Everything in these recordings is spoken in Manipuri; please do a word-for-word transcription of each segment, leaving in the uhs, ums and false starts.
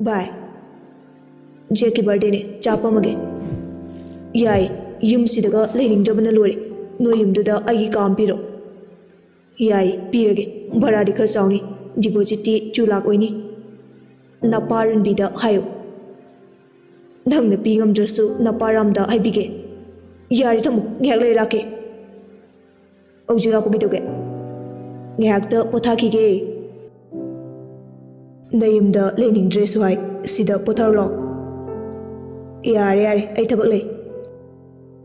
ꯚꯥꯏ, ꯖꯦꯛꯀꯤ ꯕꯥꯔꯗꯦꯅꯦ, ꯆꯥ ꯄꯝꯃꯒꯦ꯫ ꯌꯥꯏ, ꯌꯨꯝꯁꯤꯗꯒ ꯂꯩꯅꯤꯡꯗꯕꯅ ꯂꯣꯏꯔꯦ꯫ ꯅꯣꯏ ꯌꯨꯝꯗꯨꯗ ꯑꯩꯒꯤ ꯀꯥ ꯑꯃ ꯄꯤꯔꯣ꯫ ꯌꯥꯏ, ꯄꯤꯔꯒꯦ꯫ ꯚꯔꯥꯗꯤ ꯈꯔ ꯆꯥꯎꯅꯤ, ꯗꯤꯄꯣꯖꯤꯠꯇꯤ ꯆꯨ ꯂꯥꯛ ꯑꯣꯏꯅꯤ꯫ ꯅꯄꯥ ꯔꯟꯕꯤꯗ ꯍꯥꯏꯌꯨ꯫ ꯅꯪꯅ ꯄꯤ ꯉꯝꯗ꯭ꯔꯁꯨ ꯅꯄꯥ ꯔꯥꯝꯗ ꯍꯥꯏꯕꯤꯒꯦ꯫ ꯌꯥꯔꯦ, ꯊꯝꯃꯣ, ꯉꯥꯏꯍꯥꯛ ꯂꯩꯔ ꯂꯥꯛꯀꯦ꯫ ꯍꯧꯖꯤꯛ ꯂꯥꯛꯄ ꯀꯩꯗꯧꯒꯦ? ꯉꯥꯏꯍꯥꯛꯇ ꯄꯣꯊꯥꯈꯤꯒꯦ꯫ ꯅꯌꯨꯝꯗ ꯂꯩꯅꯤꯡꯗ꯭ꯔꯦꯁꯨ ꯍꯥꯏ, ꯁꯤꯗ ꯄꯣꯊꯥꯔꯨ ꯂꯥꯛꯑꯣ꯫ ꯌꯥꯔꯦ, ꯌꯥꯔꯦ, ꯑꯩ ꯊꯕꯛ ꯂꯩ꯫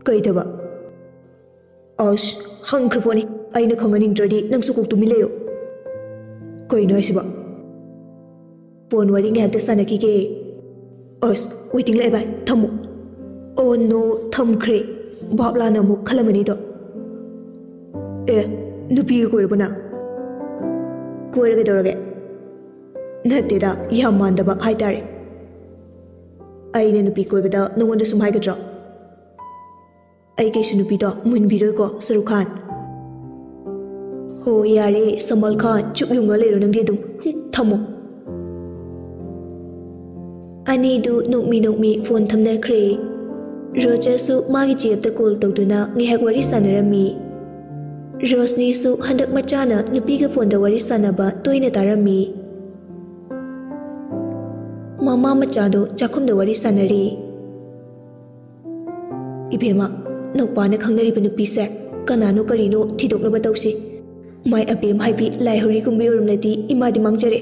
ꯀꯩ ꯊꯕꯛ? ꯑꯁ, ꯈꯪꯈ꯭ꯔ ꯄꯣꯠꯅꯤ꯫ ꯑꯩꯅ ꯈꯪꯍꯟꯅꯤꯡꯗ꯭ꯔꯗꯤ ꯅꯪꯁꯨ ꯀꯣꯛ ꯇꯨꯃꯤꯟ ꯂꯩꯌꯣ꯫ ꯀꯩꯅꯣ ꯍꯥꯏꯁꯤꯕꯣ? ꯐꯣꯟ ꯋꯥꯔꯤ ꯉꯥꯏꯍꯥꯛꯇ ꯁꯥꯟꯅꯈꯤꯒꯦ꯫ ꯑꯁ, ꯋꯦꯇꯤꯡ ꯂꯥꯛꯑꯦ ꯚꯥꯏ, ꯊꯝꯃꯣ꯫ ꯑꯣ ꯅꯣ, ꯊꯝꯈ꯭ꯔꯦ꯫ ꯚꯥꯞ ꯂꯥꯟꯅ ꯑꯃꯨꯛ ꯈꯜꯂꯝꯃꯅꯤꯗꯣ꯫ ꯑꯦ, ꯅꯨꯄꯤꯒ ꯀꯣꯏꯔꯕꯣ ꯅꯪ? ꯀꯣꯏꯔ ꯀꯩꯗꯧꯔꯒꯦ? ꯅꯠꯇꯦꯗ, ꯌꯥꯝ ꯃꯥꯟꯗꯕ ꯍꯥꯏꯇꯥꯔꯦ꯫ ꯑꯩꯅ ꯅꯨꯄꯤ ꯀꯣꯏꯕꯗ ꯅꯉꯣꯟꯗ ꯁꯨꯝ ꯍꯥꯏꯒꯗ꯭ꯔꯣ? ꯑꯩ ꯀꯩꯁꯨ ꯅꯨꯄꯤꯗꯣ ꯃꯨꯟꯕꯤꯔꯣꯏꯀꯣ, ꯁꯔꯨꯛ ꯈꯥꯟ꯫ ꯍꯣ ꯌꯥꯔꯦ, ꯁꯜꯃꯥꯟ ꯈꯥꯟ, ꯆꯨꯞ ꯌꯨꯡꯉ ꯂꯩꯔꯣ ꯅꯪꯗꯤ ꯑꯗꯨꯝ꯫ ꯍꯨꯝ, ꯊꯝꯃꯣ꯫ ꯑꯅꯤꯗꯨ ꯅꯣꯛꯃꯤ ꯅꯣꯛꯃꯤ ꯐꯣꯟ ꯊꯝꯅꯈ꯭ꯔꯦ꯫ ꯔꯣꯖꯔꯁꯨ ꯃꯥꯒꯤ ꯆꯦꯞꯇ ꯀꯣꯜ ꯇꯧꯗꯨꯅ ꯉꯥꯏꯍꯥꯛ ꯋꯥꯔꯤ ꯁꯥꯟꯅꯔꯝꯃꯤ꯫ ꯔꯣꯁꯅꯤꯁꯨ ꯍꯟꯗꯛ ꯃꯆꯥꯅ ꯅꯨꯄꯤꯒ ꯐꯣꯟꯗ ꯋꯥꯔꯤ ꯁꯥꯟꯅꯕ ꯇꯣꯏꯅ ꯇꯥꯔꯝꯃꯤ꯫ ꯃꯃꯥ ꯃꯆꯥꯗꯣ ꯆꯥꯛꯈꯨꯝꯗ ꯋꯥꯔꯤ ꯁꯥꯟꯅꯔꯤ꯫ ꯏꯕꯦꯝꯃ, ꯅꯧꯄꯥꯅ ꯈꯪꯅꯔꯤꯕ ꯅꯨꯄꯤꯁꯦ ꯀꯅꯥꯅꯣ ꯀꯔꯤꯅꯣ ꯊꯤꯗꯣꯛꯅꯕ ꯇꯧꯁꯤ꯫ ꯃꯥꯏ ꯑꯕꯦꯝ ꯍꯥꯏꯕꯤ ꯂꯥꯏꯍꯧꯔꯤꯒꯨꯝꯕꯤ ꯑꯣꯏꯔꯝꯂꯗꯤ ꯏꯃꯥꯗꯤ ꯃꯥꯡꯖꯔꯦ꯫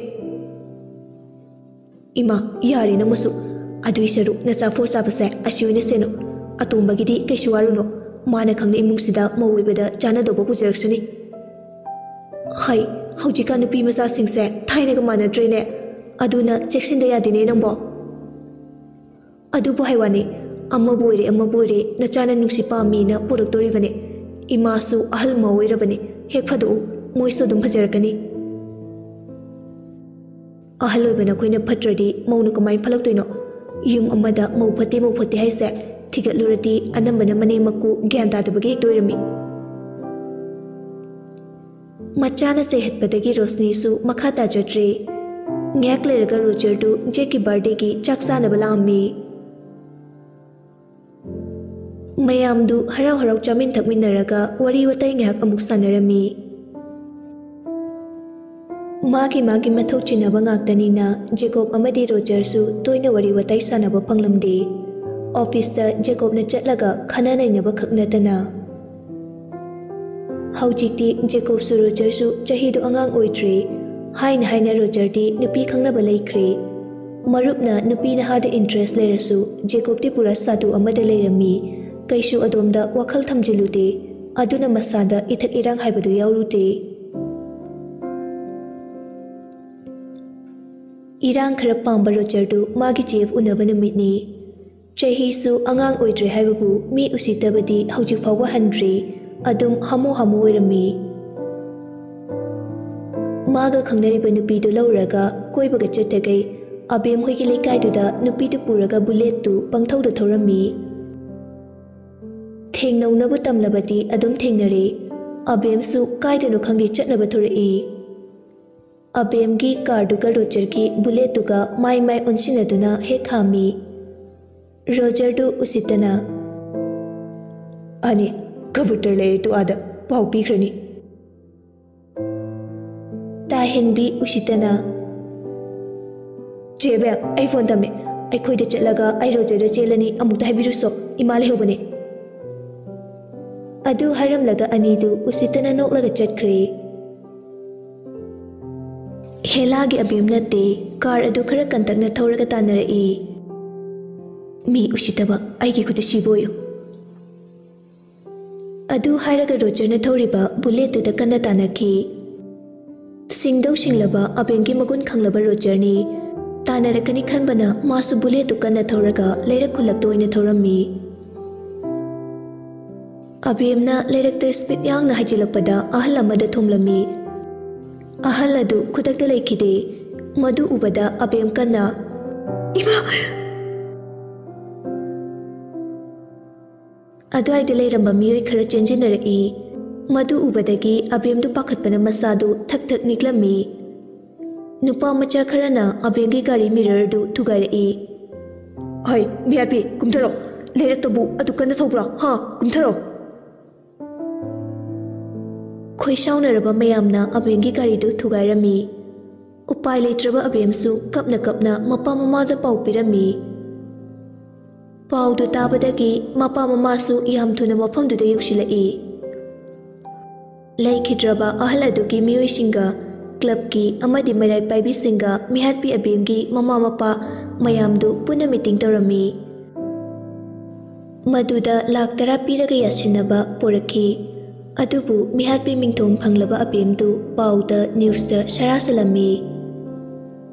ꯏꯃꯥ, ꯌꯥꯔꯦ ꯅꯪꯃꯁꯨ꯫ ꯑꯗꯨꯏ ꯁꯔꯨꯛ ꯅꯆꯥ ꯐꯣꯔ ꯆꯥꯕꯁꯦ ꯑꯁꯤ ꯑꯣꯏꯅ ꯁꯦꯟꯅꯧ꯫ ꯑꯇꯣꯝꯕꯒꯤꯗꯤ ꯀꯩꯁꯨ ꯋꯥꯔꯨꯅꯨ꯫ ꯃꯥꯅ ꯈꯪꯅ ꯏꯃꯨꯡꯁꯤꯗ ꯃꯧ ꯑꯣꯏꯕꯗ ꯆꯥꯟꯅꯗꯧꯕ ꯄꯨꯖꯔꯛꯁꯅꯤ꯫ ꯍꯩ, ꯍꯧꯖꯤꯛꯀꯥꯟ ꯅꯨꯄꯤ ꯃꯆꯥꯁꯤꯡꯁꯦ ꯊꯥꯏꯅꯒ ꯃꯥꯟꯅꯗ꯭ꯔꯦꯅꯦ꯫ ꯑꯗꯨꯅ ꯆꯦꯛꯁꯤꯟꯗ ꯌꯥꯗꯦꯅꯦ ꯅꯪꯕꯣ꯫ ꯑꯗꯨꯕꯨ ꯍꯥꯏꯋꯥꯅꯤ, ꯑꯃꯕꯨ ꯑꯣꯏꯔꯦ ꯑꯃꯕꯨ ꯑꯣꯏꯔꯦ ꯅꯆꯥꯅ ꯅꯨꯡꯁꯤ ꯄꯥꯝꯃꯤꯅ ꯄꯨꯔꯛꯇꯣꯔꯤꯕꯅꯤ꯫ ꯏꯃꯥꯁꯨ ꯑꯍꯜ ꯃꯧ ꯑꯣꯏꯔꯕꯅꯤ, ꯍꯦꯛ ꯐꯥꯗꯣꯛꯎ, ꯃꯣꯏꯁꯨ ꯑꯗꯨꯝ ꯐꯖꯔꯛꯀꯅꯤ꯫ ꯑꯍꯜ ꯑꯣꯏꯕ ꯅꯈꯣꯏꯅ ꯐꯠꯇ꯭ꯔꯗꯤ ꯃꯧꯅ ꯀꯃꯥꯏꯅ ꯐꯠꯂꯛꯇꯣꯏꯅꯣ? ꯌꯨꯝ ꯑꯃꯗ ꯃꯧ ꯐꯠꯇꯦ ꯃꯧ ꯐꯠꯇꯦ ꯍꯥꯏꯁꯦ ꯊꯤꯒꯠꯂꯨꯔꯗꯤ ꯑꯅꯝꯕꯅ ꯃꯅꯦꯝ ꯃꯀꯨ ꯒ꯭ꯌꯥꯟ ꯇꯥꯗꯕꯒꯤ ꯍꯦꯛꯇ ꯑꯣꯏꯔꯝꯃꯤ꯫ ꯃꯆꯥꯅ ꯆꯩꯍꯠꯄꯗꯒꯤ ꯔꯣꯁꯅꯤꯁꯨ ꯃꯈꯥ ꯇꯥꯖꯗ꯭ꯔꯦ꯫ ꯉꯥꯏꯍꯥꯛ ꯂꯩꯔꯒ ꯔꯣꯖꯔꯗꯨ ꯖꯦꯛꯀꯤ ꯕꯥꯔꯗꯦꯒꯤ ꯆꯥꯛ ꯆꯥꯅꯕ ꯂꯥꯛꯑꯝꯃꯤ꯫ ꯃꯌꯥꯝꯗꯨ ꯍꯔꯥꯎ ꯍꯔꯥꯎ ꯆꯥꯃꯤꯟ ꯊꯛꯃꯤꯟꯅꯔꯒ ꯋꯥꯔꯤ ꯋꯥꯇꯥꯏ ꯉꯥꯏꯍꯥꯛ ꯑꯃꯨꯛ ꯁꯥꯟꯅꯔꯝꯃꯤ꯫ ꯃꯥꯒꯤ ꯃꯥꯒꯤ ꯃꯊꯧ ꯆꯤꯟꯅꯕ ꯉꯥꯛꯇꯅꯤꯅ ꯖꯦꯀꯣꯕ ꯑꯃꯗꯤ ꯔꯣꯖꯔꯁꯨ ꯇꯣꯏꯅ ꯋꯥꯔꯤ ꯋꯥꯇꯥꯏ ꯁꯥꯟꯅꯕ ꯐꯪꯂꯝꯗꯦ꯫ ꯑꯣꯐꯤꯁꯇ ꯖꯦꯀꯣꯕꯅ ꯆꯠꯂꯒ ꯈꯟꯅ ꯅꯩꯅꯕ ꯈꯛ ꯅꯠꯇꯅ꯫ ꯍꯧꯖꯤꯛꯇꯤ ꯖꯦꯀꯣꯕꯁꯨ ꯔꯣꯖꯔꯁꯨ ꯆꯍꯤꯗꯨ ꯑꯉꯥꯡ ꯑꯣꯏꯗ꯭ꯔꯦ꯫ ꯍꯥꯏꯅ ꯍꯥꯏꯅ ꯔꯣꯖꯔꯗꯤ ꯅꯨꯄꯤ ꯈꯪꯅꯕ ꯂꯩꯈ꯭ꯔꯦ꯫ ꯃꯔꯨꯞꯅ ꯅꯨꯄꯤ ꯅꯍꯥꯗ ꯏꯟꯇꯔꯦꯁ ꯂꯩꯔꯁꯨ ꯖꯦꯀꯣꯕꯇꯤ ꯄꯨꯔꯥ ꯁꯥꯗꯨ ꯑꯃꯗ ꯂꯩꯔꯝꯃꯤ꯫ ꯀꯩꯁꯨ ꯑꯗꯣꯝꯗ ꯋꯥꯈꯜ ꯊꯝꯖꯤꯜꯂꯨꯗꯦ꯫ ꯑꯗꯨꯅ ꯃꯁꯥꯗ ꯏꯊꯛ ꯏꯔꯥꯡ ꯍꯥꯏꯕꯗꯨ ꯌꯥꯎꯔꯨꯗꯦ꯫ ꯏꯔꯥꯡ ꯈꯔ ꯄꯥꯝꯕ ꯔꯣꯖꯔꯗꯨ ꯃꯥꯒꯤ ꯆꯦꯐ ꯎꯅꯕ ꯅꯨꯃꯤꯠꯅꯤ꯫ ꯆꯍꯤꯁꯨ ꯑꯉꯥꯡ ꯑꯣꯏꯗ꯭ꯔꯦ ꯍꯥꯏꯕꯕꯨ ꯃꯤ ꯎꯁꯤꯠꯇꯕꯗꯤ ꯍꯧꯖꯤꯛ ꯐꯥꯎꯕ ꯍꯟꯗ꯭ꯔꯤ꯫ ꯑꯗꯨꯝ ꯍꯥꯃꯨ ꯍꯥꯃꯨ ꯑꯣꯏꯔꯝꯃꯤ꯫ ꯃꯥꯒ ꯈꯪꯅꯔꯤꯕ ꯅꯨꯄꯤꯗꯨ ꯂꯧꯔꯒ ꯀꯣꯏꯕꯒ ꯆꯠꯇꯈꯩ ꯑꯕꯦꯝ ꯍꯣꯏꯒꯤ ꯂꯩꯀꯥꯏꯗꯨꯗ ꯅꯨꯄꯤꯗꯨ ꯄꯨꯔꯒ ꯕꯨꯂꯦꯠꯇꯨ ꯄꯪꯊꯧꯗ ꯊꯧꯔꯝꯃꯤ꯫ ꯊꯦꯡꯅꯧꯅꯕ ꯇꯝꯂꯕꯗꯤ ꯑꯗꯨꯝ ꯊꯦꯡꯅꯔꯦ꯫ ꯑꯕꯦꯝꯁꯨ ꯀꯥꯏꯗꯅꯣ ꯈꯪꯗꯦ ꯆꯠꯅꯕ ꯊꯣꯔꯛꯏ꯫ ꯑꯕꯦꯝꯒꯤ ꯀꯥꯔꯗꯨꯒ ꯔꯣꯖꯔꯒꯤ ꯕꯨꯂꯦꯠꯇꯨꯒ ꯃꯥꯏ ꯃꯥꯏ ꯑꯣꯟꯁꯤꯟꯅꯗꯨꯅ ꯍꯦꯛ ꯈꯥꯝꯃꯤ꯫ ꯔꯣꯖꯔꯗꯨ ꯎꯁꯤꯠꯇꯅ, "ꯑꯅꯤ, ꯀꯕꯨꯇꯔ ꯂꯩꯔꯦ ꯇꯨ ꯑꯥꯗ, ꯄꯥꯎ ꯄꯤꯈ꯭ꯔꯅꯤ꯫" ꯇꯥꯍꯦꯟꯕꯤ ꯎꯁꯤꯠꯇꯅ, "ꯆꯦ ꯑꯕꯦꯝ, ꯑꯩ ꯐꯣꯟ ꯊꯝꯃꯦ꯫ ꯑꯩꯈꯣꯏꯗ ꯆꯠꯂꯒ ꯑꯩ ꯔꯣꯖꯔꯗ ꯆꯦꯜꯂꯅꯤ, ꯑꯃꯨꯛꯇ ꯍꯥꯏꯕꯤꯔꯨꯁꯣ, ꯏꯃꯥ ꯂꯩꯍꯧꯕꯅꯦ꯫" ꯑꯗꯨ ꯍꯥꯏꯔꯝꯂꯒ ꯑꯅꯤꯗꯨ ꯎꯁꯤꯠꯇꯅ ꯅꯣꯛꯂꯒ ꯆꯠꯈ꯭ꯔꯦ꯫ ꯍꯦꯂꯥꯒꯤ ꯑꯕꯦꯝ ꯅꯠꯇꯦ, ꯀꯥꯔ ꯑꯗꯨ ꯈꯔ ꯀꯟꯇꯛꯅ ꯊꯧꯔꯒ ꯇꯥꯟꯅꯔꯛꯏ꯫ "ꯃꯤ ꯎꯁꯤꯠꯇꯕ, ꯑꯩꯒꯤ ꯈꯨꯠꯇ ꯁꯤꯕ ꯑꯣꯏꯌꯨ꯫" ꯑꯗꯨ ꯍꯥꯏꯔꯒ ꯔꯣꯖꯔꯅ ꯊꯧꯔꯤꯕ ꯕꯨꯂꯦꯠꯇꯨꯗ ꯀꯟꯅ ꯇꯥꯟꯅꯈꯤ꯫ ꯁꯤꯡꯗꯧ ꯁꯤꯡꯂꯕ ꯑꯕꯦꯝꯒꯤ ꯃꯒꯨꯟ ꯈꯪꯂꯕ ꯔꯣꯖꯔꯅꯤ꯫ ꯇꯥꯟꯅꯔꯛꯀꯅꯤ ꯈꯟꯕꯅ ꯃꯥꯁꯨ ꯕꯨꯂꯦꯠꯇꯨ ꯀꯟꯅ ꯊꯧꯔꯒ ꯂꯩꯔꯛ ꯈꯨꯜꯂꯛꯇ ꯑꯣꯏꯅ ꯊꯧꯔꯝꯃꯤ꯫ ꯑꯕꯦꯝꯅ ꯂꯩꯔꯛꯇ ꯁ꯭ꯄꯤꯗ ꯌꯥꯡꯅ ꯍꯥꯏꯖꯤꯜꯂꯛꯄꯗ ꯑꯍꯜ ꯑꯃꯗ ꯊꯣꯝꯂꯝꯃꯤ꯫ ꯑꯍꯜ ꯑꯗꯨ ꯈꯨꯗꯛꯇ ꯂꯩꯈꯤꯗꯦ꯫ ꯃꯗꯨ ꯎꯕꯗ ꯑꯕꯦꯝ ꯀꯟꯅ, "ꯏꯃꯥ!" ꯑꯗꯨꯋꯥꯏꯗ ꯂꯩꯔꯝꯕ ꯃꯤꯑꯣꯏ ꯈꯔ ꯆꯦꯟꯖꯤꯟꯅꯔꯛꯏ꯫ ꯃꯗꯨ ꯎꯕꯗꯒꯤ ꯑꯕꯦꯝꯗꯨ ꯄꯥꯈꯠꯄꯅ ꯃꯁꯥꯗꯨ ꯊꯛ ꯊꯛ ꯅꯤꯛꯂꯝꯃꯤ꯫ ꯅꯨꯄꯥ ꯃꯆꯥ ꯈꯔꯅ ꯑꯕꯦꯝꯒꯤ ꯒꯥꯔꯤ ꯃꯤꯔꯔꯗꯨ ꯊꯨꯒꯥꯏꯔꯛꯏ꯫ "ꯍꯩ, ꯃꯤꯍꯥꯠꯄꯤ, ꯀꯨꯝꯊꯔꯣ꯫ ꯂꯩꯔꯛꯇꯕꯨ ꯑꯗꯨꯛ ꯀꯟꯅ ꯊꯧꯕ꯭ꯔꯥ? ꯍꯥ, ꯀꯨꯝꯊꯔꯣ!" ꯈꯣꯏꯁꯥꯎꯅꯔꯕ ꯃꯌꯥꯝꯅ ꯑꯕꯦꯝꯒꯤ ꯒꯥꯔꯤꯗꯨ ꯊꯨꯒꯥꯏꯔꯝꯃꯤ꯫ ꯎꯄꯥꯏ ꯂꯩꯇ꯭ꯔꯕ ꯑꯕꯦꯝꯁꯨ ꯀꯞꯅ ꯀꯞꯅ ꯃꯄꯥ ꯃꯃꯥꯗ ꯄꯥꯎ ꯄꯤꯔꯝꯃꯤ꯫ ꯄꯥꯎꯗꯨ ꯇꯥꯕꯗꯒꯤ ꯃꯄꯥ ꯃꯃꯥꯁꯨ ꯌꯥꯝ ꯊꯨꯅ ꯃꯐꯝꯗꯨꯗ ꯌꯧꯁꯤꯜꯂꯛꯏ꯫ ꯂꯩꯈꯤꯗ꯭ꯔꯕ ꯑꯍꯜ ꯑꯗꯨꯒꯤ ꯃꯤꯑꯣꯏꯁꯤꯡꯒ, ꯀ꯭ꯂꯕꯀꯤ ꯑꯃꯗꯤ ꯃꯩꯔꯥꯏ ꯄꯥꯏꯕꯤꯁꯤꯡꯒ ꯃꯤꯍꯥꯠꯄꯤ ꯑꯕꯦꯝꯒꯤ ꯃꯃꯥ ꯃꯄꯥ ꯃꯌꯥꯝꯗꯨ ꯄꯨꯟꯅ ꯃꯤꯇꯤꯡ ꯇꯧꯔꯝꯃꯤ꯫ ꯃꯗꯨꯗ ꯂꯥꯈ ꯇꯔꯥ ꯄꯤꯔꯒ ꯌꯥꯁꯤꯟꯅꯕ ꯄꯨꯔꯛꯈꯤ꯫ ꯑꯗꯨꯕꯨ ꯃꯤꯍꯥꯠꯄꯤ ꯃꯤꯡꯊꯣꯟ ꯐꯪꯂꯕ ꯑꯕꯦꯝꯗꯨ ꯄꯥꯎꯗ, ꯅ꯭ꯌꯨꯁꯇ ꯁꯔꯥ ꯁꯜꯂꯝꯃꯤ꯫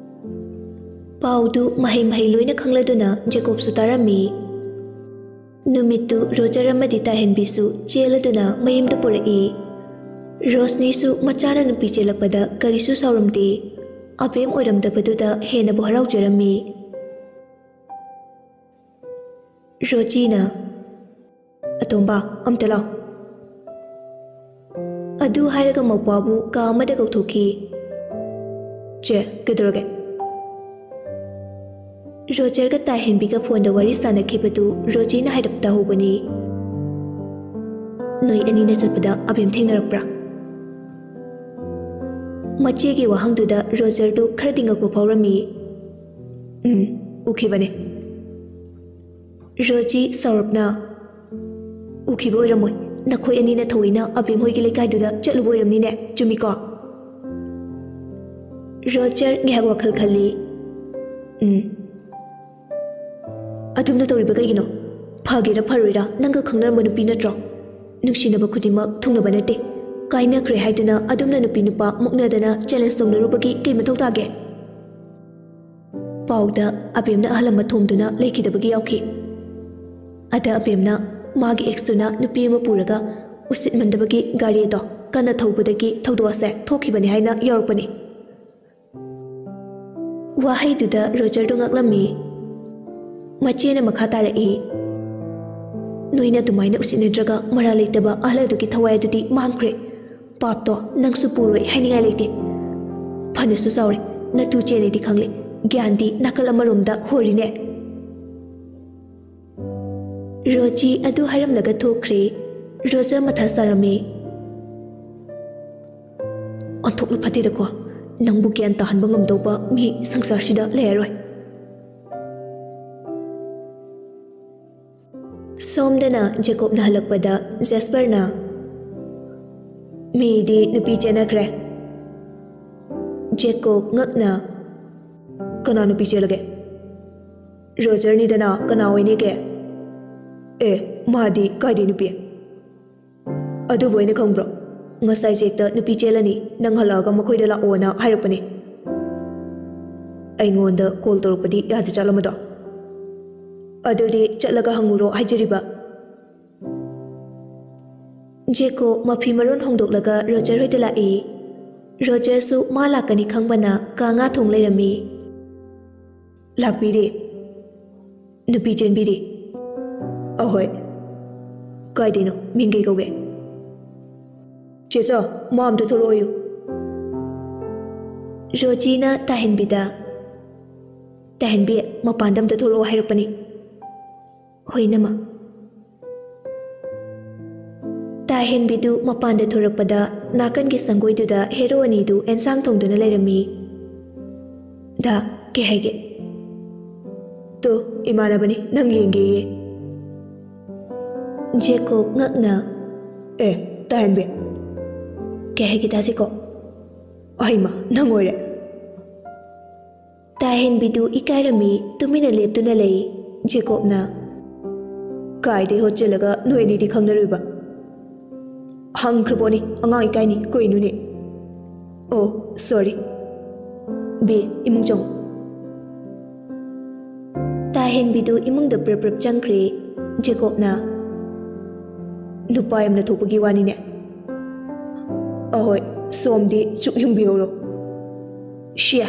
ꯄꯥꯎꯗꯨ ꯃꯍꯩ ꯃꯍꯩ ꯂꯣꯏꯅ ꯈꯪꯂꯗꯨꯅ ꯖꯦꯀꯣꯕꯁꯨ ꯇꯥꯔꯝꯃꯤ꯫ ꯅꯨꯃꯤꯠꯇꯨ ꯔꯣꯖꯔ ꯑꯃꯗꯤ ꯇꯥꯏꯍꯟꯕꯤꯁꯨ ꯆꯦꯜꯂꯗꯨꯅ ꯃꯌꯨꯝꯗ ꯄꯨꯔꯛꯏ꯫ ꯔꯣꯁꯅꯤꯁꯨ ꯃꯆꯥꯅ ꯅꯨꯄꯤ ꯆꯦꯜꯂꯛꯄꯗ ꯀꯔꯤꯁꯨ ꯁꯥꯎꯔꯝꯗꯦ꯫ ꯑꯕꯦꯝ ꯑꯣꯏꯔꯝꯗꯕꯗꯨꯗ ꯍꯦꯟꯅꯕꯨ ꯍꯔꯥꯎꯖꯔꯝꯃꯤ꯫ ꯔꯣꯖꯤꯅ, "ꯑꯇꯣꯝꯕ, ꯑꯝꯇ ꯂꯥꯎ꯫" ꯑꯗꯨ ꯍꯥꯏꯔꯒ ꯃꯧꯄ꯭ꯋꯥꯕꯨ ꯀꯥ ꯑꯃꯗ ꯀꯧꯊꯣꯛꯈꯤ꯫ "ꯆꯦ, ꯀꯩꯗꯧꯔꯒꯦ?" ꯔꯣꯖꯔꯒ ꯇꯥꯏꯍꯟꯕꯤꯒ ꯐꯣꯟꯗ ꯋꯥꯔꯤ ꯁꯥꯟꯅꯈꯤꯕꯗꯨ ꯔꯣꯖꯤꯅ ꯍꯥꯏꯔꯞ ꯇꯥꯍꯧꯕꯅꯤ꯫ "ꯅꯣꯏ ꯑꯅꯤꯅ ꯆꯠꯄꯗ ꯑꯕꯦꯝ ꯊꯦꯡꯅꯔꯛꯄ꯭ꯔꯥ?" ꯃꯆꯦꯒꯤ ꯋꯥꯍꯪꯗꯨꯗ ꯔꯣꯖꯔꯗꯨ ꯈꯔꯗꯤ ꯉꯛꯄ ꯐꯥꯎꯔꯝꯃꯤ꯫ "ꯎꯝ, ꯎꯈꯤꯕꯅꯦ꯫" ꯔꯣꯖꯤ ꯁꯥꯎꯔꯞꯅ, "ꯎꯈꯤꯕ ꯑꯣꯏꯔꯝꯃꯣꯏ꯫ ꯅꯈꯣꯏ ꯑꯅꯤꯅ ꯊꯧꯑꯣꯏꯅ ꯑꯕꯦꯝ ꯍꯣꯏꯒꯤ ꯂꯩꯀꯥꯏꯗꯨꯗ ꯆꯠꯂꯨꯕ ꯑꯣꯏꯔꯝꯅꯤꯅꯦ, ꯆꯨꯝꯃꯤꯀꯣ?" ꯔꯣꯖꯔ ꯉꯥꯏꯍꯥꯛ ꯋꯥꯈꯜ ꯈꯜꯂꯤ꯫ "ꯎꯝ꯫ ꯑꯗꯨꯝꯅ ꯇꯧꯔꯤꯕ ꯀꯩꯒꯤꯅꯣ? ꯐꯒꯦꯔꯥ ꯐꯔꯣꯏꯔꯥ, ꯅꯪꯒ ꯈꯪꯅꯔꯝꯕ ꯅꯨꯄꯤ ꯅꯠꯇ꯭ꯔꯣ? ꯅꯨꯡꯁꯤꯅꯕ ꯈꯨꯗꯤꯡꯃꯛ ꯊꯨꯡꯅꯕ ꯅꯠꯇꯦ꯫ ꯀꯥꯏꯅꯈ꯭ꯔꯦ ꯍꯥꯏꯗꯨꯅ ꯑꯗꯨꯝꯅ ꯅꯨꯄꯤ ꯅꯨꯄꯥ ꯃꯨꯛꯅꯗꯅ ꯆꯦꯂꯦꯟꯖ ꯇꯧꯅꯔꯨꯕꯒꯤ ꯀꯩ ꯃꯊꯧ ꯇꯥꯒꯦ?" ꯄꯥꯎꯗ ꯑꯕꯦꯝꯅ ꯑꯍꯜ ꯑꯃ ꯊꯣꯝꯗꯨꯅ ꯂꯩꯈꯤꯗꯕꯒꯤ ꯌꯥꯎꯈꯤ꯫ ꯑꯗ ꯑꯕꯦꯝꯅ ꯃꯥꯒꯤ ꯑꯦꯛꯁꯇꯨꯅ ꯅꯨꯄꯤ ꯑꯃ ꯄꯨꯔꯒ ꯎꯁꯤꯠꯃꯟꯗꯕꯒꯤ ꯒꯥꯔꯤꯗꯣ ꯀꯟꯅ ꯊꯧꯕꯗꯒꯤ ꯊꯧꯗꯣꯛ ꯑꯁꯦ ꯊꯣꯛꯈꯤꯕꯅꯤ ꯍꯥꯏꯅ ꯌꯥꯎꯔꯛꯄꯅꯤ꯫ ꯋꯥꯍꯩꯗꯨꯗ ꯔꯣꯖꯔꯗꯨ ꯉꯛꯂꯝꯃꯤ꯫ ꯃꯆꯦꯅ ꯃꯈꯥ ꯇꯥꯔꯛꯏ, "ꯅꯣꯏꯅ ꯑꯗꯨꯃꯥꯏꯅ ꯎꯁꯤꯠꯅꯗ꯭ꯔꯒ ꯃꯔꯥꯜ ꯂꯩꯇꯕ ꯑꯍꯜ ꯑꯗꯨꯒꯤ ꯊꯋꯥꯏ ꯑꯗꯨꯗꯤ ꯃꯥꯡꯈ꯭ꯔꯦ꯫ ꯄꯥꯞꯇꯣ ꯅꯪꯁꯨ ꯄꯨꯔꯣꯏ ꯍꯥꯏꯅꯤꯡꯉꯥꯏ ꯂꯩꯇꯦ꯫ ꯐꯅꯁꯨ ꯆꯥꯎꯔꯦ, ꯅꯇꯨ ꯆꯦꯜꯂꯤꯗꯤ ꯈꯪꯂꯦ, ꯒ꯭ꯌꯥꯟꯗꯤ ꯅꯥꯀꯜ ꯑꯃꯔꯣꯝꯗ ꯍꯣꯔꯤꯅꯦ꯫ ꯔꯣꯖꯤ ꯑꯗꯨ ꯍꯥꯏꯔꯝꯂꯒ ꯊꯣꯛꯈ꯭ꯔꯦ꯫ ꯔꯣꯖꯔ ꯃꯊꯥ ꯁꯥꯔꯝꯃꯤ꯫ ꯑꯣꯟꯊꯣꯛꯅ ꯐꯠꯇꯦꯗꯀꯣ, ꯅꯪꯕꯨ ꯒ꯭ꯌꯥꯟ ꯇꯥꯍꯟꯕ ꯉꯝꯗꯧꯕ ꯃꯤ ꯁꯪꯁꯥꯔꯁꯤꯗ ꯂꯩꯔꯔꯣꯏ꯫ ꯁꯣꯝꯗꯅ ꯖꯦꯀꯣꯕꯅ ꯍꯜꯂꯛꯄꯗ ꯖꯦꯁꯄꯔꯅ, "ꯃꯤꯗꯤ ꯅꯨꯄꯤ ꯆꯦꯟꯅꯈ꯭ꯔꯦ꯫" ꯖꯦꯀꯣꯕ ꯉꯛꯅ, "ꯀꯅꯥ ꯅꯨꯄꯤ ꯆꯦꯜꯂꯒꯦ? ꯔꯣꯖꯔꯅꯤꯗꯅ, ꯀꯅꯥ ꯑꯣꯏꯅꯤꯒꯦ? ꯑꯦ, ꯃꯥꯗꯤ ꯀꯥꯏꯗꯩ ꯅꯨꯄꯤ? ꯑꯗꯨꯕꯨ ꯑꯩꯅ ꯈꯪꯕ꯭ꯔꯣ? ꯉꯁꯥꯏ ꯖꯦꯛꯇ ꯅꯨꯄꯤ ꯆꯦꯜꯂꯅꯤ, ꯅꯪ ꯍꯜꯂꯛꯑꯒ ꯃꯈꯣꯏꯗ ꯂꯥꯛꯑꯣꯅ ꯍꯥꯏꯔꯛꯄꯅꯦ꯫ ꯑꯩꯉꯣꯟꯗ ꯀꯣꯜ ꯇꯧꯔꯛꯄꯗꯤ ꯌꯥꯗ ꯆꯠꯂꯝꯃꯗꯣ? ꯑꯗꯨꯗꯤ ꯆꯠꯂꯒ ꯍꯪꯉꯨꯔꯣ ꯍꯥꯏꯖꯔꯤꯕ꯫" ꯖꯦꯀꯣ ꯃꯐꯤ ꯃꯔꯣꯟ ꯍꯣꯡꯗꯣꯛꯂꯒ ꯔꯣꯖꯔ ꯍꯣꯏꯗ ꯂꯥꯛꯏ꯫ ꯔꯣꯖꯔꯁꯨ ꯃꯥ ꯂꯥꯛꯀꯅꯤ ꯈꯪꯕꯅ ꯀꯥ ꯉꯥ ꯊꯣꯡ ꯂꯩꯔꯝꯃꯤ꯫ "ꯂꯥꯛꯄꯤꯔꯦ꯫ ꯅꯨꯄꯤ ꯆꯦꯟꯕꯤꯔꯦ꯫" "ꯑꯍꯣꯏ꯫ ꯀꯥꯏꯗꯩꯅꯣ? ꯃꯤꯡ ꯀꯩ ꯀꯧꯒꯦ?" "ꯆꯦꯆꯥ, ꯃꯥ ꯑꯝꯇ ꯊꯣꯛꯂꯛꯑꯣꯌꯨ꯫" ꯔꯣꯖꯤꯅ ꯇꯥꯍꯦꯟꯕꯤꯗ, "ꯇꯥꯍꯦꯟꯕꯤ, ꯃꯄꯥꯟꯗ ꯑꯝꯇ ꯊꯣꯛꯂꯛꯑꯣ ꯍꯥꯏꯔꯛꯄꯅꯤ꯫" "ꯍꯣꯏ, ꯏꯅꯝꯃ꯫" ꯇꯥꯍꯦꯟꯕꯤꯗꯨ ꯃꯄꯥꯟꯗ ꯊꯣꯔꯛꯄꯗ ꯅꯥꯀꯟꯒꯤ ꯁꯪꯒꯣꯏꯗꯨꯗ ꯍꯦꯔꯣ ꯑꯅꯤꯗꯨ ꯑꯦꯟꯁꯥꯡ ꯊꯣꯡꯗꯨꯅ ꯂꯩꯔꯝꯃꯤ꯫ "ꯗꯥ, ꯀꯩ ꯍꯥꯏꯒꯦ?" "ꯇꯨ, ꯏꯃꯥꯟꯅꯕꯅꯤ, ꯅꯪ ꯌꯦꯡꯒꯦꯌꯦ꯫" ꯖꯦꯀꯣꯕ ꯉꯛꯅ, "ꯑꯦ, ꯇꯥꯍꯦꯟꯕꯤ꯫" "ꯀꯩ ꯍꯥꯏꯒꯦ, ꯗꯥ ꯖꯦꯀꯣꯕ?" "ꯑꯍꯩꯃ, ꯅꯪ ꯑꯣꯏꯔꯦ꯫" ꯇꯥꯍꯦꯟꯕꯤꯗꯨ ꯏꯀꯥꯏꯔꯝꯃꯤ, ꯇꯨꯃꯤꯟꯅ ꯂꯦꯞꯇꯨꯅ ꯂꯩ꯫ ꯖꯦꯀꯣꯕꯅ, "ꯀꯥꯏꯗꯩ ꯍꯣꯠꯆꯤꯜꯂꯒ ꯅꯣꯏ ꯑꯅꯤꯗꯤ ꯈꯪꯅꯔꯨꯏꯕ?" "ꯍꯪꯈ꯭ꯔꯕꯣꯅꯤ, ꯑꯉꯥꯡ ꯏꯀꯥꯏꯅꯤ, ꯀꯩꯅꯣꯅꯦ?" "ꯑꯣ, ꯁꯣꯔꯤ꯫ ꯕꯤ, ꯏꯃꯨꯡ ꯆꯪꯉꯨ꯫" ꯇꯥꯍꯦꯟꯕꯤꯗꯨ ꯏꯃꯨꯡꯗ ꯄ꯭ꯔꯞ ꯄ꯭ꯔꯞ ꯆꯪꯈ꯭ꯔꯦ꯫ ꯖꯦꯀꯣꯕꯅ, "ꯅꯨꯄꯥ ꯌꯥꯝꯅ ꯊꯣꯛꯄꯒꯤ ꯋꯥꯅꯤꯅꯦ꯫" "ꯑꯍꯣꯏ, ꯁꯣꯝꯗꯤ ꯆꯨꯛ ꯌꯨꯡꯕꯤꯍꯧꯔꯣ꯫" "ꯁꯤꯌꯥ,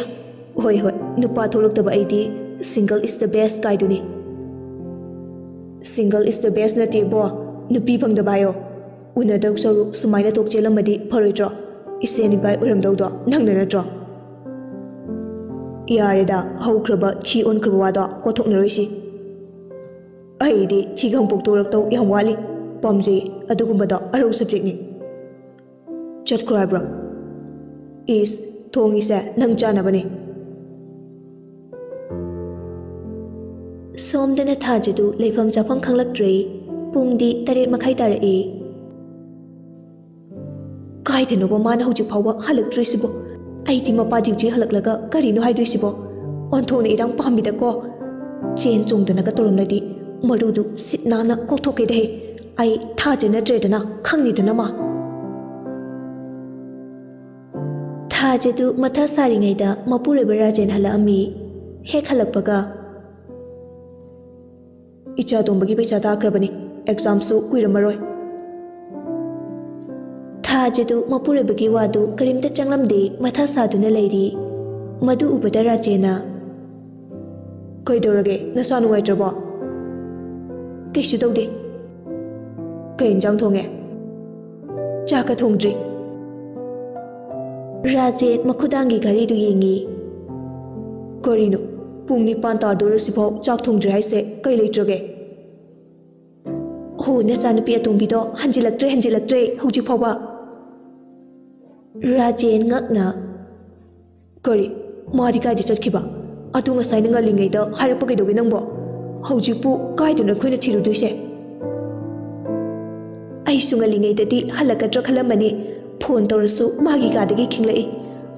ꯍꯣꯏ ꯍꯣꯏ, ꯅꯨꯄꯥ ꯊꯣꯛꯂꯛꯇꯕ ꯑꯩꯗꯤ single is the best ꯀꯥꯏꯗꯨꯅꯤ꯫" "Single is the best ꯅꯠꯇꯦꯕꯣ, ꯅꯨꯄꯤ ꯐꯪꯗꯕ ꯍꯥꯏꯌꯣ꯫ ꯎꯅꯗꯧ ꯁꯔꯨꯛ ꯁꯨꯃꯥꯏꯅ ꯊꯣꯛ ꯆꯦꯜꯂꯝꯃꯗꯤ ꯐꯔꯣꯏꯗ꯭ꯔꯣ? ꯏꯁꯦꯟ ꯏꯕꯥꯏ ꯑꯣꯏꯔꯝꯗꯧꯗꯣ ꯅꯪꯅ ꯅꯠꯇ꯭ꯔꯣ?" ꯌꯥꯔꯦꯗ, ꯍꯧꯈ꯭ꯔꯕ ꯊꯤ ꯑꯣꯟꯈ꯭ꯔꯕ ꯋꯥꯗꯣ ꯀꯣꯊꯣꯛꯅꯔꯣꯏꯁꯤ꯫ ꯑꯩꯗꯤ ꯊꯤ ꯈꯪ ꯄꯣꯛꯊꯣꯔꯛꯇꯧ ꯌꯥꯝ ꯋꯥꯠꯂꯤ꯫ ꯄꯥꯝꯖꯩ ꯑꯗꯨꯒꯨꯝꯕꯗꯣ, ꯑꯔꯧ subjectꯅꯤ꯫ ꯆꯠꯈ꯭ꯔꯣ ꯍꯥꯏꯕ꯭ꯔꯣ? ꯏꯁ, ꯊꯣꯡꯉꯤꯁꯦ ꯅꯪ ꯆꯥꯅꯕꯅꯦ꯫ ꯁꯣꯝꯗꯅ ꯊꯥꯖꯗꯨ ꯂꯩꯐꯝ ꯆꯥꯐꯝ ꯈꯪꯂꯛꯇ꯭ꯔꯦ꯫ ꯄꯨꯡꯗꯤ ꯇꯔꯦꯠ ꯃꯈꯥꯏ ꯇꯥꯔꯛꯑꯦ꯫ ꯀꯥꯏꯗꯅꯣꯕ ꯃꯥꯅ ꯍꯧꯖꯤꯛ ꯐꯥꯎꯕ ꯍꯜꯂꯛꯇ꯭ꯔꯤꯁꯤꯕꯣ? ꯑꯩꯗꯤ ꯃꯄꯥ duty ꯍꯜꯂꯛꯂꯒ ꯀꯔꯤꯅꯣ ꯍꯥꯏꯗꯣꯏꯁꯤꯕꯣ? ꯑꯣꯟꯊꯣꯛꯅ ꯏꯔꯥꯡ ꯄꯥꯝꯃꯤꯗꯀꯣ꯫ ꯆꯦꯟ ꯆꯣꯡꯗꯅꯒ ꯇꯧꯔꯝꯂꯗꯤ ꯃꯔꯨꯗꯨ ꯁꯤꯠ ꯅꯥꯟꯅ ꯀꯣꯛꯊꯣꯛꯀꯦꯗꯍꯦ꯫ ꯑꯩ ꯊꯥꯖ ꯅꯠꯇ꯭ꯔꯦꯗꯅ, ꯈꯪꯅꯤꯗꯅ ꯃꯥ꯫ ꯊꯥꯖꯗꯨ ꯃꯊꯥ ꯁꯥꯔꯤꯉꯩꯗ ꯃꯄꯨꯔꯣꯏꯕ ꯔꯥꯖꯦꯟ ꯍꯜꯂꯛꯑꯝꯃꯤ꯫ ꯍꯦꯛ ꯍꯜꯂꯛꯄꯒ, "ꯏꯆꯥ ꯇꯣꯝꯕꯒꯤ ꯄꯩꯁꯥ ꯊꯥꯈ꯭ꯔꯕꯅꯤ, examꯁꯨ ꯀꯨꯏꯔꯝꯃꯔꯣꯏ꯫" ꯊꯥꯖꯗꯨ ꯃꯄꯨꯔꯣꯏꯕꯒꯤ ꯋꯥꯗꯨ ꯀꯔꯤꯝꯇ ꯆꯪꯂꯝꯗꯦ, ꯃꯊꯥ ꯁꯥꯗꯨꯅ ꯂꯩꯔꯤ꯫ ꯃꯗꯨ ꯎꯕꯗ ꯔꯥꯖꯦꯟꯅ, "ꯀꯩꯗꯧꯔꯒꯦ? ꯅꯁꯥ ꯅꯨꯡꯉꯥꯏꯇ꯭ꯔꯕꯣ?" "ꯀꯩꯁꯨ ꯇꯧꯗꯦ꯫" "ꯀꯩ ꯏꯟꯖꯥꯡ ꯊꯣꯡꯉꯦ?" "ꯆꯥꯛꯀ ꯊꯣꯡꯗ꯭ꯔꯤ꯫" ꯔꯥꯖꯦꯟ ꯃꯈꯨꯗꯥꯡꯒꯤ ꯘꯔꯤꯗꯨ ꯌꯦꯡꯉꯤ꯫ "ꯀꯔꯤꯅꯣ? ꯄꯨꯡ ꯅꯤꯄꯥꯟ ꯇꯥꯗꯣꯔꯁꯤꯐꯥꯎ ꯆꯥꯛ ꯊꯣꯡꯗ꯭ꯔꯤ ꯍꯥꯏꯁꯦ ꯀꯩ ꯂꯩꯇ꯭ꯔꯒꯦ?" "ꯍꯣ, ꯅꯆꯥꯅꯨꯄꯤ ꯑꯇꯣꯝꯕꯤꯗꯣ ꯍꯟꯖꯤꯜꯂꯛꯇ꯭ꯔꯦ, ꯍꯟꯖꯤꯜꯂꯛꯇ꯭ꯔꯦ ꯍꯧꯖꯤꯛ ꯐꯥꯎꯕ꯫" ꯔꯥꯖꯦꯟ ꯉꯛꯅ, "ꯀꯔꯤ? ꯃꯥꯗꯤ ꯀꯥꯏꯗ ꯆꯠꯈꯤꯕ? ꯑꯗꯨ ꯉꯁꯥꯏꯅ ꯉꯜꯂꯤꯉꯩꯗ ꯍꯥꯏꯔꯛꯄ ꯀꯩꯗꯧꯒꯦ ꯅꯪꯕꯣ? ꯍꯧꯖꯤꯛꯄꯨ ꯀꯥꯏꯗꯅꯣ ꯑꯩꯈꯣꯏꯅ ꯊꯤꯔꯨꯗꯣꯏꯁꯦ?" "ꯑꯩꯁꯨ ꯉꯜꯂꯤꯉꯩꯗꯗꯤ ꯍꯜꯂꯛꯀꯗ꯭ꯔꯥ ꯈꯜꯂꯝꯕꯅꯤ꯫ ꯐꯣꯟ ꯇꯧꯔꯁꯨ ꯃꯥꯒꯤ ꯀꯥꯗꯒꯤ ꯈꯤꯡꯂꯛꯏ꯫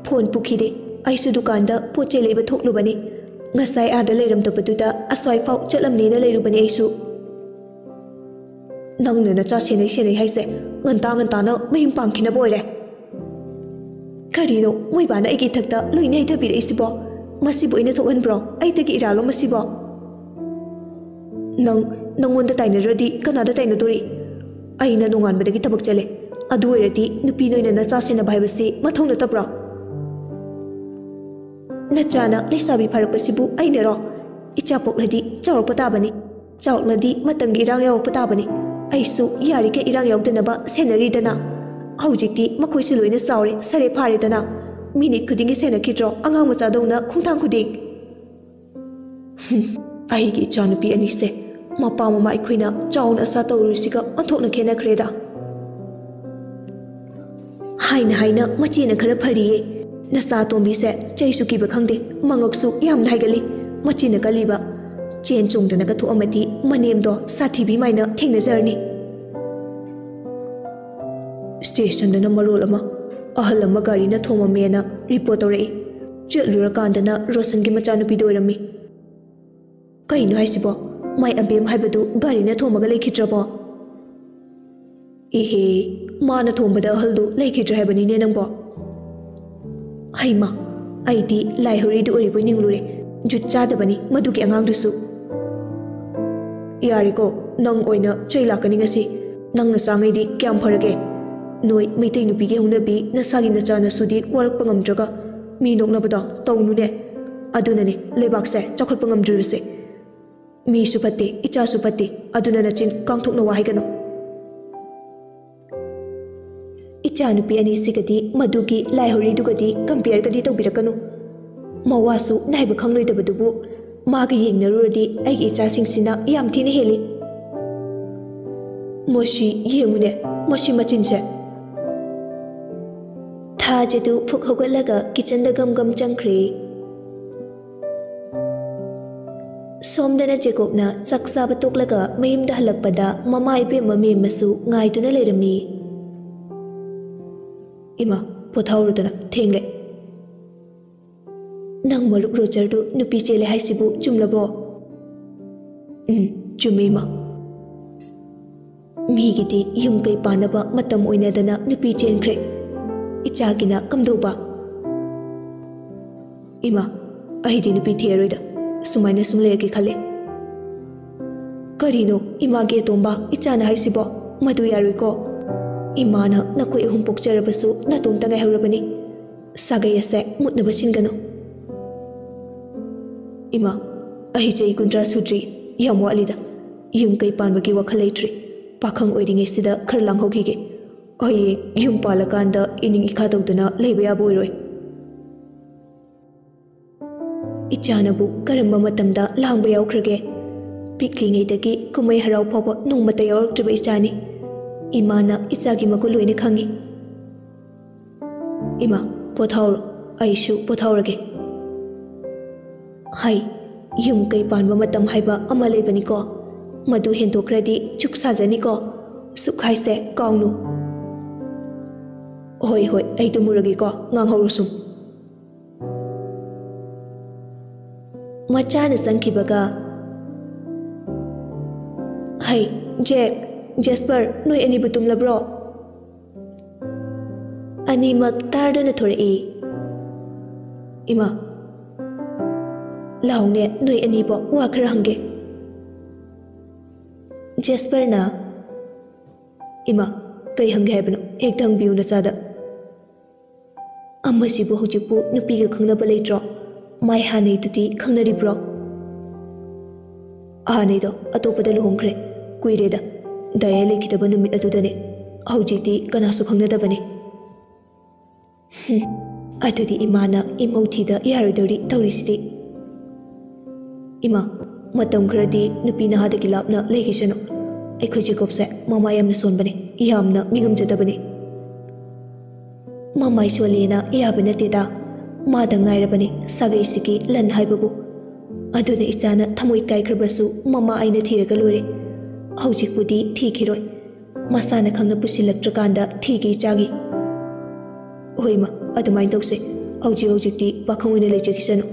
ꯐꯣꯟ ꯄꯨꯈꯤꯗꯦ꯫ ꯑꯩꯁꯨ ꯗꯨꯀꯥꯟꯗ ꯄꯣꯠ ꯆꯩ ꯂꯩꯕ ꯊꯣꯛꯂꯨꯕꯅꯤ꯫ ꯉꯁꯥꯏ ꯑꯥꯗ ꯂꯩꯔꯝꯗꯕꯗꯨꯗ ꯑꯁ꯭ꯋꯥꯏꯐꯥꯎ ꯆꯠꯂꯝꯅꯦꯅ ꯂꯩꯔꯨꯕꯅꯤ ꯑꯩꯁꯨ꯫" "ꯅꯪꯅ ꯅꯆꯥ ꯁꯦꯟꯅꯩ ꯁꯦꯟꯅꯩ ꯍꯥꯏꯁꯦ ꯉꯟꯇꯥ ꯉꯟꯇꯥꯅ ꯃꯌꯨꯝ ꯄꯥꯟꯈꯤꯅꯕ ꯑꯣꯏꯔꯦ꯫" "ꯀꯔꯤꯅꯣ ꯃꯣꯏꯕꯥꯅ ꯑꯩꯒꯤ ꯏꯊꯛꯇ ꯂꯣꯏꯅ ꯍꯩꯊꯕꯤꯔꯛꯏꯁꯤꯕꯣ? ꯃꯁꯤꯕꯨ ꯑꯩꯅ ꯊꯣꯛꯍꯟꯕ꯭ꯔꯣ? ꯑꯩꯗꯒꯤ ꯏꯔꯥꯜꯂꯣ ꯃꯁꯤꯕꯣ?" "ꯅꯪ, ꯅꯪꯉꯣꯟꯗ ꯇꯥꯏꯅꯗ꯭ꯔꯗꯤ ꯀꯅꯥꯗ ꯇꯥꯏꯅꯗꯣꯔꯤ? ꯑꯩꯅ ꯅꯣꯡꯉꯥꯟꯕꯗꯒꯤ ꯊꯕꯛ ꯆꯠꯂꯦ꯫ ꯑꯗꯨ ꯑꯣꯏꯔꯗꯤ ꯅꯨꯄꯤ ꯅꯣꯏꯅ ꯅꯆꯥ ꯁꯦꯟꯅꯕ ꯍꯥꯏꯕꯁꯤ ꯃꯊꯧ ꯅꯠꯇꯕ꯭ꯔꯣ?" "ꯅꯆꯥꯅ ꯂꯩꯁꯥꯕꯤ ꯐꯥꯔꯛꯄꯁꯤꯕꯨ ꯑꯩꯅꯔꯣ? ꯏꯆꯥ ꯄꯣꯛꯂꯗꯤ ꯆꯥꯎꯔꯛꯄ ꯇꯥꯕꯅꯤ꯫ ꯆꯥꯎꯔꯛꯂꯗꯤ ꯃꯇꯝꯒꯤ ꯏꯔꯥꯡ ꯌꯥꯎꯔꯛꯄ ꯇꯥꯕꯅꯤ꯫ ꯑꯩꯁꯨ ꯌꯥꯔꯤꯈꯩ ꯏꯔꯥꯡ ꯌꯥꯎꯗꯅꯕ ꯁꯦꯟꯅꯔꯤꯗꯅ꯫ ꯍꯧꯖꯤꯛꯇꯤ ꯃꯈꯣꯏꯁꯨ ꯂꯣꯏꯅ ꯆꯥꯎꯔꯦ, ꯁꯥꯔꯦ ꯐꯥꯔꯦꯗꯅ꯫ ꯃꯤꯅꯤꯠ ꯈꯨꯗꯤꯡꯒꯤ ꯁꯦꯟꯅꯈꯤꯗ꯭ꯔꯣ ꯑꯉꯥꯡ ꯃꯆꯥꯗꯧꯅ ꯈꯣꯡꯊꯥꯡ ꯈꯨꯗꯤꯡ? ꯍꯨꯝ, ꯑꯩꯒꯤ ꯏꯆꯥꯅꯨꯄꯤ ꯑꯅꯤꯁꯦ ꯃꯄꯥ ꯃꯃꯥ ꯑꯩꯈꯣꯏꯅ ꯆꯥꯎꯅ ꯑꯁꯥ ꯇꯧꯔꯨꯔꯤꯁꯤꯒ ꯑꯣꯟꯊꯣꯛꯅ ꯈꯦꯠꯅꯈ꯭ꯔꯦꯗ꯫ ꯍꯥꯏꯅ ꯍꯥꯏꯅ ꯃꯆꯦꯅ ꯈꯔ ꯐꯔꯤꯌꯦ꯫ ꯅꯆꯥ ꯑꯇꯣꯝꯕꯤꯁꯦ ꯆꯩꯁꯨ ꯀꯤꯕ ꯈꯪꯗꯦ, ꯃꯉꯛꯁꯨ ꯌꯥꯝꯅ ꯍꯥꯏꯒꯠꯂꯤ꯫ ꯃꯆꯤꯟꯅ ꯀꯜꯂꯤꯕ꯫ ꯆꯦꯟ ꯆꯣꯡꯗꯅꯒ ꯊꯣꯛꯑꯝꯃꯗꯤ ꯃꯅꯦꯝꯗꯣ ꯁꯥꯊꯤꯕꯤ ꯃꯥꯏꯅ ꯊꯦꯡꯅꯖꯔꯅꯤ꯫ ꯁ꯭ꯇꯦꯁꯟꯗꯅ ꯃꯔꯣꯜ ꯑꯃ ꯑꯍꯜ ꯑꯃ ꯒꯥꯔꯤꯅ ꯊꯣꯝꯃꯝꯃꯦꯅ ꯔꯤꯄꯣꯔꯠ ꯇꯧꯔꯛꯏ꯫ ꯆꯠꯂꯨꯔꯀꯥꯟꯗꯅ ꯔꯣꯁꯟꯒꯤ ꯃꯆꯥꯅꯨꯄꯤꯗꯣ ꯑꯣꯏꯔꯝꯃꯤ꯫ ꯀꯩꯅꯣ ꯍꯥꯏꯁꯤꯕꯣ? ꯃꯥꯏ ꯑꯕꯦꯝ ꯍꯥꯏꯕꯗꯨ ꯒꯥꯔꯤꯅ ꯊꯣꯝꯃꯒ ꯂꯩꯈꯤꯗ꯭ꯔꯕꯣ? ꯏꯍꯦ, ꯃꯥꯅ ꯊꯣꯝꯕꯗ ꯑꯍꯜꯗꯨ ꯂꯩꯈꯤꯗ꯭ꯔꯦ ꯍꯥꯏꯕꯅꯤꯅꯦ ꯅꯪꯕꯣ? ꯍꯩꯃꯥ, ꯑꯩꯗꯤ ꯂꯥꯏ ꯍꯧꯔꯤꯗꯨ ꯑꯣꯏꯔꯤꯕꯣꯏ ꯅꯤꯡꯂꯨꯔꯦ꯫ ꯖꯨꯠ ꯆꯥꯗꯕꯅꯤ ꯃꯗꯨꯒꯤ ꯑꯉꯥꯡꯗꯨꯁꯨ꯫ ꯌꯥꯔꯦꯀꯣ, ꯅꯪ ꯑꯣꯏꯅ ꯆꯩ ꯂꯥꯛꯀꯅꯤ ꯉꯁꯤ꯫ ꯅꯪ ꯅꯆꯥꯉꯩꯗꯤ ꯀꯌꯥꯝ ꯐꯔꯒꯦ? ꯅꯣꯏ ꯃꯩꯇꯩ ꯅꯨꯄꯤꯒꯤ ꯍꯧꯅꯕꯤ ꯅꯁꯥꯒꯤ ꯅꯆꯥ ꯅꯁꯨꯗꯤ ꯋꯥꯔꯛꯄ ꯉꯝꯗ꯭ꯔꯒ ꯃꯤ ꯅꯣꯛꯅꯕꯗꯣ ꯇꯧꯅꯨꯅꯦ꯫ ꯑꯗꯨꯅꯅꯦ ꯂꯩꯕꯥꯛꯁꯦ ꯆꯥꯎꯈꯠꯄ ꯉꯝꯗ꯭ꯔꯤꯕꯁꯦ꯫ ꯃꯤꯁꯨ ꯐꯠꯇꯦ, ꯏꯆꯥꯁꯨ ꯐꯠꯇꯦ, ꯑꯗꯨꯅ ꯅꯆꯤꯟ ꯀꯥꯡꯊꯣꯛꯅ ꯋꯥ ꯍꯥꯏꯒꯅꯨ꯫ ꯏꯆꯥꯅꯨꯄꯤ ꯑꯅꯤꯁꯤꯒꯗꯤ ꯃꯗꯨꯒꯤ ꯂꯥꯏ ꯍꯧꯔꯤꯗꯨꯒꯗꯤ ꯀꯝꯄꯤꯌꯔꯒꯗꯤ ꯇꯧꯕꯤꯔꯛꯀꯅꯨ꯫ ꯃꯋꯥꯁꯨ ꯅꯥꯏꯕ ꯈꯪꯂꯣꯏꯗꯕꯗꯨꯕꯨ ꯃꯥꯒ ꯌꯦꯡꯅꯔꯨꯔꯗꯤ ꯑꯩꯒꯤ ꯏꯆꯥꯁꯤꯡꯁꯤꯅ ꯌꯥꯝ ꯊꯤꯅ ꯍꯦꯜꯂꯤ꯫ ꯃꯁꯤ ꯌꯦꯡꯉꯨꯅꯦ, ꯃꯁꯤ ꯃꯆꯤꯟꯁꯦ꯫ ꯊꯥꯖꯗꯨ ꯐꯨꯛ ꯍꯧꯒꯠꯂꯒ ꯀꯤꯆꯟꯗ ꯒꯝ ꯒꯝ ꯆꯪꯈ꯭ꯔꯦ꯫ ꯁꯣꯝꯗꯅ ꯖꯦꯀꯣꯕꯅ ꯆꯥꯛ ꯆꯥꯕ ꯇꯣꯛꯂꯒ ꯃꯌꯨꯝꯗ ꯍꯜꯂꯛꯄꯗ ꯃꯃꯥ ꯏꯕꯦꯝꯃ ꯃꯦꯝꯃꯁꯨ ꯉꯥꯏꯗꯨꯅ ꯂꯩꯔꯝꯃꯤ꯫ ꯏꯃꯥ, ꯄꯣꯊꯥꯎꯔꯨꯗꯅ, ꯊꯦꯡꯂꯦ꯫ ꯅꯪ ꯃꯔꯨꯞ ꯔꯣꯖꯔꯗꯨ ꯅꯨꯄꯤ ꯆꯦꯜꯂꯦ ꯍꯥꯏꯁꯤꯕꯨ ꯆꯨꯝꯂꯕꯣ? ꯎꯝ, ꯆꯨꯝꯃꯤ, ꯏꯃꯥ꯫ ꯃꯤꯒꯤꯗꯤ ꯌꯨꯝ ꯀꯩ ꯄꯥꯟꯅꯕ ꯃꯇꯝ ꯑꯣꯏꯅꯗꯅ ꯅꯨꯄꯤ ꯆꯦꯟꯈ꯭ꯔꯦ꯫ ꯏꯆꯥꯒꯤꯅ ꯀꯝꯗꯧꯕ? ꯏꯃꯥ, ꯑꯩꯗꯤ ꯅꯨꯄꯤ ꯊꯤꯔꯔꯣꯏꯗ, ꯁꯨꯃꯥꯏꯅ ꯁꯨꯝ ꯂꯩꯔꯒꯦ ꯈꯜꯂꯦ꯫ ꯀꯔꯤꯅꯣ ꯏꯃꯥꯒꯤ ꯑꯇꯣꯝꯕ, ꯏꯆꯥꯅ ꯍꯥꯏꯁꯤꯕꯣ? ꯃꯗꯨ ꯌꯥꯔꯣꯏꯀꯣ꯫ ꯏꯃꯥꯅ ꯅꯈꯣꯏ ꯑꯍꯨꯝ ꯄꯣꯛꯆꯔꯕꯁꯨ ꯅꯇꯣꯝꯇ ꯉꯥꯏꯍꯧꯔꯕꯅꯤ꯫ ꯁꯥꯒꯩ ꯑꯁꯦ ꯃꯨꯠꯅꯕ ꯁꯤꯟꯒꯅꯨ꯫ ꯏꯃꯥ, ꯑꯩ ꯆꯍꯤ ꯀꯨꯟꯊ꯭ꯔꯥ ꯁꯨꯗ꯭ꯔꯤ, ꯌꯥꯝ ꯋꯥꯠꯂꯤꯗ꯫ ꯌꯨꯝ ꯀꯩ ꯄꯥꯟꯕꯒꯤ ꯋꯥꯈꯜ ꯂꯩꯇ꯭ꯔꯤ꯫ ꯄꯥꯈꯪ ꯑꯣꯏꯔꯤꯉꯩꯁꯤꯗ ꯈꯔ ꯂꯥꯡꯍꯧꯈꯤꯒꯦ꯫ ꯍꯌꯦꯡ ꯌꯨꯝ ꯄꯥꯜꯂꯀꯥꯟꯗ ꯏꯅꯤꯡ ꯏꯈꯥ ꯇꯧꯗꯅ ꯂꯩꯕ ꯌꯥꯕ ꯑꯣꯏꯔꯣꯏ꯫ ꯏꯆꯥꯅꯕꯨ ꯀꯔꯝꯕ ꯃꯇꯝꯗ ꯂꯥꯡꯕ ꯌꯥꯎꯈ꯭ꯔꯒꯦ? ꯄꯤꯛꯂꯤꯉꯩꯗꯒꯤ ꯀꯨꯝꯍꯩ ꯍꯔꯥꯎ ꯐꯥꯎꯕ ꯅꯣꯡꯃꯇ ꯌꯥꯎꯔꯛꯇ꯭ꯔꯤꯕ ꯏꯆꯥꯅꯤ꯫ ꯏꯃꯥꯅ ꯏꯆꯥꯒꯤ ꯃꯒꯨꯟ ꯂꯣꯏꯅ ꯈꯪꯏ꯫ ꯏꯃꯥ, ꯄꯣꯊꯥꯎꯔꯣ, ꯑꯩꯁꯨ ꯄꯣꯊꯥꯎꯔꯒꯦ꯫ ꯍꯩ, ꯌꯨꯝ ꯀꯩ ꯄꯥꯟꯕ ꯃꯇꯝ ꯍꯥꯏꯕ ꯑꯃ ꯂꯩꯕꯅꯤꯀꯣ꯫ ꯃꯗꯨ ꯍꯦꯟꯗꯣꯛꯈ꯭ꯔꯗꯤ ꯆꯨꯛ ꯁꯥꯖꯅꯤꯀꯣ꯫ ꯁꯨꯛ ꯍꯥꯏꯁꯦ ꯀꯥꯎꯅꯨ꯫ ꯍꯣꯏ, ꯍꯣꯏ, ꯑꯩ ꯇꯨꯝꯃꯨꯔꯒꯦꯀꯣ, ꯉꯥꯡꯍꯧꯔꯣ ꯁꯨꯝ꯫ ꯃꯆꯥꯅ ꯆꯪꯈꯤꯕꯒ, "ꯍꯩ, ꯖꯦꯛ, ꯖꯦꯁꯄꯔ, ꯅꯣꯏ ꯑꯅꯤꯕꯨ ꯇꯨꯝꯂꯕ꯭ꯔꯣ?" ꯑꯅꯤꯃꯛ ꯇꯥꯔꯗꯨꯅ ꯊꯣꯔꯛꯏ꯫ "ꯏꯃꯥ, ꯂꯥꯎꯅꯦ, ꯅꯣꯏ ꯑꯅꯤꯕꯨ ꯋꯥ ꯈꯔ ꯍꯪꯒꯦ꯫" ꯖꯦꯁꯄꯔꯅ, "ꯏꯃꯥ, ꯀꯩ ꯍꯪꯒꯦ ꯍꯥꯏꯕꯅꯣ? ꯍꯦꯛꯇ ꯍꯪꯕꯤꯌꯨ ꯅꯆꯥꯗ꯫" "ꯑꯃꯁꯤꯕꯨ ꯍꯧꯖꯤꯛꯄꯨ ꯅꯨꯄꯤꯒ ꯈꯪꯅꯕ ꯂꯩꯇ꯭ꯔꯣ? ꯃꯥꯏ ꯍꯥꯟꯅꯩꯗꯨꯗꯤ ꯈꯪꯅꯔꯤꯕ꯭ꯔꯣ?" "ꯍꯥꯟꯅꯩꯗꯣ ꯑꯇꯣꯞꯄꯗ ꯂꯨꯍꯣꯡꯈ꯭ꯔꯦ꯫ ꯀꯨꯏꯔꯦꯗ, ꯗꯥꯏꯌꯥ ꯂꯩꯈꯤꯗꯕ ꯅꯨꯃꯤꯠ ꯑꯗꯨꯗꯅꯦ꯫ ꯍꯧꯖꯤꯛꯇꯤ ꯀꯅꯥꯁꯨ ꯈꯪꯅꯗꯕꯅꯦ꯫" "ꯍꯨꯝ, ꯑꯗꯨꯗꯤ ꯏꯃꯥꯅ ꯏꯃꯧ ꯊꯤꯗ ꯌꯥꯔꯣꯏꯗꯧꯔꯤ ꯇꯧꯔꯤꯁꯤꯗꯤ꯫" "ꯏꯃꯥ, ꯃꯇꯝ ꯈꯔꯗꯤ ꯅꯨꯄꯤ ꯅꯍꯥꯗꯒꯤ ꯂꯥꯞꯅ ꯂꯩꯈꯤꯁꯅꯨ꯫ ꯑꯩꯈꯣꯏ ꯖꯦꯀꯣꯕꯁꯦ ꯃꯃꯥ ꯌꯥꯝꯅ ꯁꯣꯟꯕꯅꯦ, ꯌꯥꯝꯅ ꯃꯤꯉꯝꯖꯗꯕꯅꯦ꯫" "ꯃꯃꯥꯏ ꯁꯣꯜꯂꯦꯅ ꯌꯥꯕ ꯅꯠꯇꯦꯗ꯫ ꯃꯥꯗ ꯉꯥꯏꯔꯕꯅꯦ ꯁꯥꯒꯩꯁꯤꯒꯤ ꯂꯟ ꯍꯥꯏꯕꯕꯨ꯫ ꯑꯗꯨꯅ ꯏꯆꯥꯅ ꯊꯃꯣꯏ ꯀꯥꯏꯈ꯭ꯔꯕꯁꯨ ꯃꯃꯥ ꯑꯩꯅ ꯊꯤꯔꯒ ꯂꯣꯏꯔꯦ꯫ ꯍꯧꯖꯤꯛꯄꯨꯗꯤ ꯊꯤꯈꯤꯔꯣꯏ꯫ ꯃꯁꯥꯅ ꯈꯪꯅ ꯄꯨꯁꯤꯜꯂꯛꯇ꯭ꯔꯀꯥꯟꯗ ꯊꯤꯒꯦ ꯏꯆꯥꯒꯤ꯫" "ꯍꯣꯏ ꯏꯃꯥ, ꯑꯗꯨꯃꯥꯏꯅ ꯇꯧꯁꯦ꯫ ꯍꯧꯖꯤꯛ ꯍꯧꯖꯤꯛꯇꯤ ꯄꯥꯈꯪ ꯑꯣꯏꯅ ꯂꯩꯖꯈꯤꯁꯅꯨ꯫"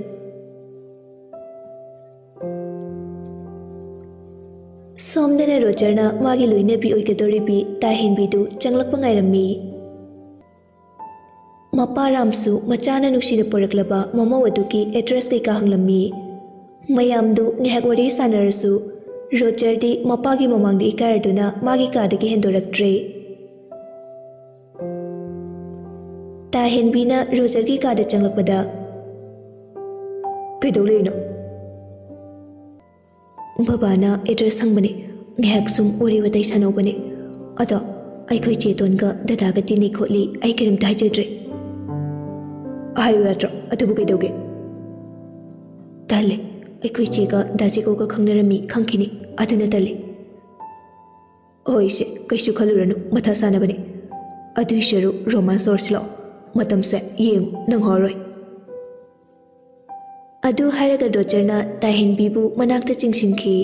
ꯁꯣꯝꯗꯅ ꯔꯣꯖꯔꯅ ꯃꯥꯒꯤ ꯂꯣꯏꯅꯕꯤ ꯑꯣꯏꯒꯗꯧꯔꯤꯕꯤ ꯇꯥꯍꯦꯟꯕꯤꯗꯨ ꯆꯪꯂꯛꯄ ꯉꯥꯏꯔꯝꯃꯤ꯫ ꯃꯄꯥ ꯔꯥꯝꯁꯨ ꯃꯆꯥꯅ ꯅꯨꯡꯁꯤꯅ ꯄꯣꯔꯛꯂꯕ ꯃꯃꯧ ꯑꯗꯨꯒꯤ ꯑꯦꯗ꯭ꯔꯦꯁ ꯀꯩꯀꯥ ꯍꯪꯂꯝꯃꯤ꯫ ꯃꯌꯥꯝꯗꯨ ꯉꯥꯏꯍꯥꯛ ꯋꯥꯔꯤ ꯁꯥꯟꯅꯔꯁꯨ ꯔꯣꯖꯔꯗꯤ ꯃꯄꯥꯒꯤ ꯃꯃꯥꯡꯗ ꯏꯀꯥꯏꯔꯗꯨꯅ ꯃꯥꯒꯤ ꯀꯥꯗꯒꯤ ꯍꯦꯟꯗꯣꯔꯛꯇ꯭ꯔꯦ꯫ ꯇꯥꯍꯦꯟꯕꯤꯅ ꯔꯣꯖꯔꯒꯤ ꯀꯥꯗ ꯆꯪꯂꯛꯄꯗ, "ꯀꯩꯗꯧ ꯂꯩꯅꯣ?" "ꯕꯕꯥꯅ ꯑꯦꯗ꯭ꯔꯦꯁ ꯍꯪꯕꯅꯦ, ꯉꯥꯏꯍꯥꯛ ꯁꯨꯝ ꯋꯥꯔꯤ ꯋꯥꯇꯥꯏ ꯁꯥꯟꯅꯧꯕꯅꯦ꯫ ꯑꯗꯣ ꯑꯩꯈꯣꯏ ꯆꯦꯇꯣꯟꯒ ꯗꯗꯥꯒ ꯇꯤꯟꯅꯩ ꯈꯣꯠꯂꯤ ꯑꯩ ꯀꯔꯤꯝꯇ ꯍꯥꯏꯖꯗ꯭ꯔꯦ꯫" "ꯍꯥꯏꯌꯨ ꯌꯥꯗ꯭ꯔꯣ? ꯑꯗꯨꯕꯨ ꯀꯩꯗꯧꯒꯦ?" ꯇꯜꯂꯦ꯫ ꯑꯩꯈꯣꯏ ꯆꯦꯒ ꯗꯥ ꯖꯦꯀꯣꯒ ꯈꯪꯅꯔꯝꯃꯤ ꯈꯪꯈꯤꯅꯤ꯫ ꯑꯗꯨꯅ ꯇꯜꯂꯦ꯫ ꯍꯣꯏ ꯏꯆꯦ, ꯀꯩꯁꯨ ꯈꯜꯂꯨꯔꯅꯨ, ꯃꯊꯥ ꯁꯥꯅꯕꯅꯤ꯫ ꯑꯗꯨꯏ ꯁꯔꯨꯛ ꯔꯣꯃꯥꯟꯁ ꯇꯧꯔꯁꯤ ꯂꯥꯛꯑꯣ꯫ ꯃꯇꯝꯁꯦ ꯌꯦꯡꯉꯨ, ꯅꯪ ꯍꯧꯔꯣꯏ꯫ ꯑꯗꯨ ꯍꯥꯏꯔꯒ ꯔꯣꯖꯔꯅ ꯇꯥꯏꯍꯟꯕꯤꯕꯨ ꯃꯅꯥꯛꯇ ꯆꯤꯡꯁꯤꯟꯈꯤ꯫